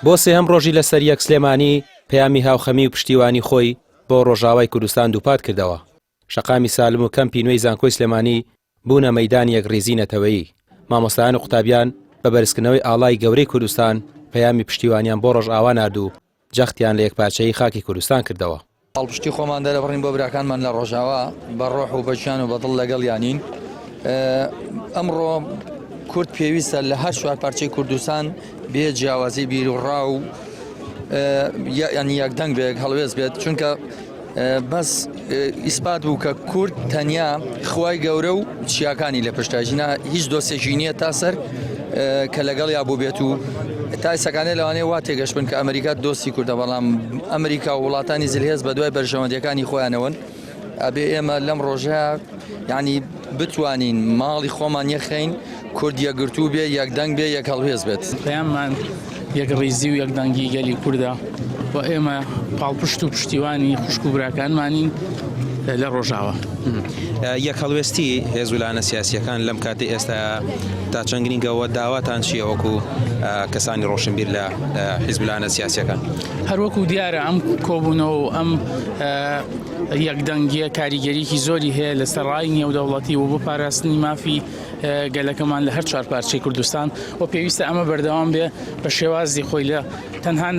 بۆ سێهەم ڕۆژی لەسەر یەک سلێمانی پەیامی هاوخەمی و پشتیوانی خۆی بۆ ڕۆژاوای کوردستان دووپات کردەوە. شەقامی سالم و کەمپی نوێی زانکۆی سلێمانی بوونە مەیدانی یەکڕیزی نەتەوەیی. مامۆستایان و قوتابیان بە بەرزکردنەوەی ئاڵای گەورەی کوردستان پەیامی پشتیوانیان بۆ ڕۆژئاوا نارد و جەختیان لە یەکپارچەیی خاکی کوردستان کردەوە. پاڵپشتی خۆمان دەرەبڕین بۆ براکانمان لە ڕۆژاوا، بە ڕۆح و بە گیان و بە دڵ لەگەڵیانین. ئەمڕۆ کورد پێویستە لە هەر چوار پارچەی کوردستان بێ جیاوازی بیر و ڕا و یعنی یەکدەنگ بێت هەڵوێست بێت چونکە بەس ئیسپات بوو کە کورد تەنیا خوای گەورە و چیاکانی لە پشتە ژینا هیچ دۆستێکی نییە تا سەر کە لەگەڵ یا بوو بێت و تا ئێسەکانێ لەوانەیە وا تێگەشت بن کە ئەمریکا دۆستی کوردە بەڵام ئەمریکا و وڵاتانی زلهێز بە دوای بەرژەوەندیەکانی خۆیانەوەن ئەبێ ئێمە لەم ڕۆژە یعنی بتوانین ماڵی خۆمان یەخەین کورد یەکگرتوو بێ یەکدەنگ بێ یەک هەڵوێست بێت. پەیاممان یەکڕیزی و یەکدەنگی گەلی کوردە و ئێمە پاڵپشت و پشتیوانی خوشک و براکانمانین لە ڕۆژاوا. یەکهەڵوێستی هێز و لایەنە سیاسییەکان لەم کاتەی ئێستا تا چەند گرینگە و داواتان چییە وەکو کەسانی ڕۆشنبیر لە حیزب و لایەنە سیاسییەکان؟ هەروەکو دیارە ئەم کۆبوونەوە و ئەم یەکدەنگییە کاریگەریی زۆری هەیە لەسەر ڕای نێودەوڵەتی و بۆ پاراستنی مافی گەلەکەمان لە هەر چوار پارچەی کوردستان و پێویستە ئەمە بەردەوام بێ بە شێوازی خۆی لە تەنها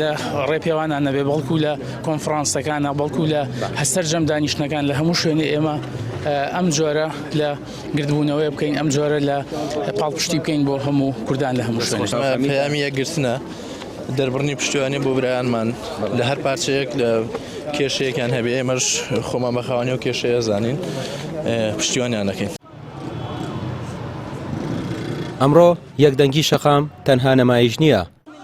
لە ڕێپێوانان نەبێ بەڵکو لە کۆنفرانسەکانە بەڵکو لە هەسەرجەم دانیشتنەکان لە هەموو شوێنی ئێمە ئەم جۆرە لە گردبوونەوەی بکەین ئەم جۆرە لە پاڵپشتی بکەین بۆ هەموو کوردان لە هەموو شوێنێک. پەیامی یەکگرتنە دەربڕنی پشتیوانی بۆ برایانمان لە هەر پارچەیەک لە کێشەیەکیان هەبێ ئێمەش خۆمان بە خاوەنی و کێشەیە زانین پشتیوانیان دەکەین. ئەمڕۆ یەکدەنگی شەقام تەنها نەمایش نییە،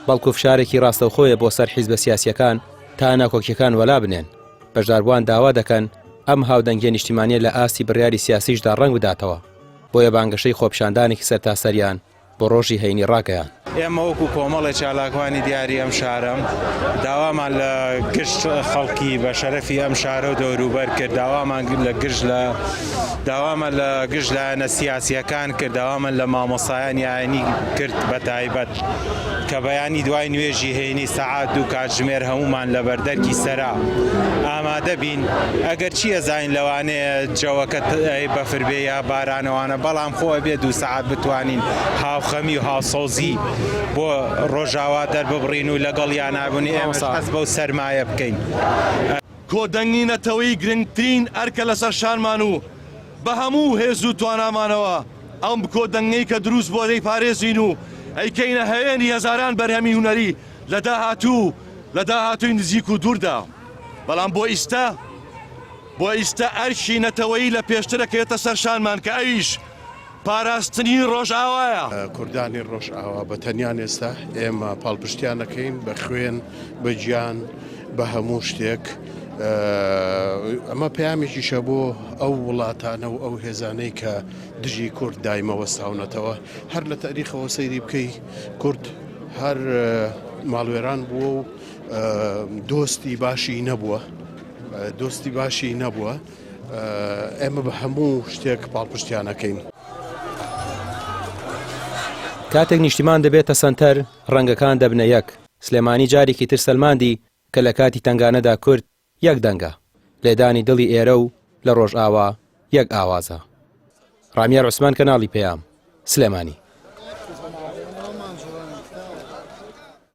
بەڵکو فشارێکی ڕاستەوخۆیە بۆ سەر حیزبە سیاسییەکان تا ناکۆکییەکان وەلا بنێن. بەشداربووان داوا دەکەن ئەم هاودەنگییە نیشتیمانییە لە ئاستی بڕیاری سیاسیشدا ڕەنگ بداتەوە، بۆیە بانگەشەی خۆپیشاندانێکی سەرتاسەریان بۆ ڕۆژی هەینی ڕاگەیاند. ئێمە وەکو کۆمەڵێ چالاکوانی دیاری ئەم شارە داوامان لە گشت خەڵکی بە شەرەفی ئەم شارە و دەوروبەر کرد داوامان لە گشت لە داوامان لە گشت لایەنە سیاسیەکان کرد داوامان لە مامۆستایانی ئاینی کرد بە تایبەت کە بەیانی دوای نوێژی هەینی سەعات دوو کاتژمێر هەموومان لە بەردەرکی سەرا ئامادە بین ئەگەر چی ئەزانین لەوانەیە جەوەکە بەفر بێ یا بارانەوانە بەڵام خۆ ئەبێ دوو سەعات بتوانین هاوخەمی و هاوسۆزی بۆ ڕۆژاوا دەرببڕین و لەگەڵ یانابوون ئێمەش حەز بەو سەرمایە بکەین. کۆدەنگی نەتەوەیی گرنگترین ئەرکە لەسەر شانمان و بە هەموو هێز و توانامانەوە ئەم کۆدەنگەی کە دروست بووە دەیپارێزین و ئەیکەینە هەوێنی هەزاران بەرهەمی هونەری لە داهاتوو لە داهاتووی نزیک و دووردا بەڵام بۆ ئیستە بۆ ئیستە ئەرکی نەتەوەیی لە پێشتر ئەکەوێتە سەر شانمان کە ئەویش پاراستنی ڕۆژئاوایە. کوردانی ڕۆژئاوا بە تەنیان ئێستا، ئێمە پاڵپشتیان ئەکەین بە خوێن، بە گیان، بە هەموو شتێک. ئەمە پەیامێکیشە بۆ ئەو وڵاتانە و ئەو هێزانەی کە دژی کورد دایمە وەستاونەتەوە. هەر لە تاریخەوە سەیری بکەی کورد هەر ماڵوێران بووە و دۆستی باشی نەبووە. دۆستی باشی نەبووە. ئێمە بە هەموو شتێک پاڵپشتیان ئەکەین. کاتێک نیشتیمان دەبێتە سەنتەر، ڕەنگەکان دەبنە یەک. سلێمانی جارێکی تر سەلماندی کە لە کاتی تەنگانەدا کورد یەک دەنگە. لێدانی دڵی ئێرە و لە ڕۆژئاوا یەک ئاوازە. ڕامیار عوسمان کەناڵی پەیام، سلێمانی.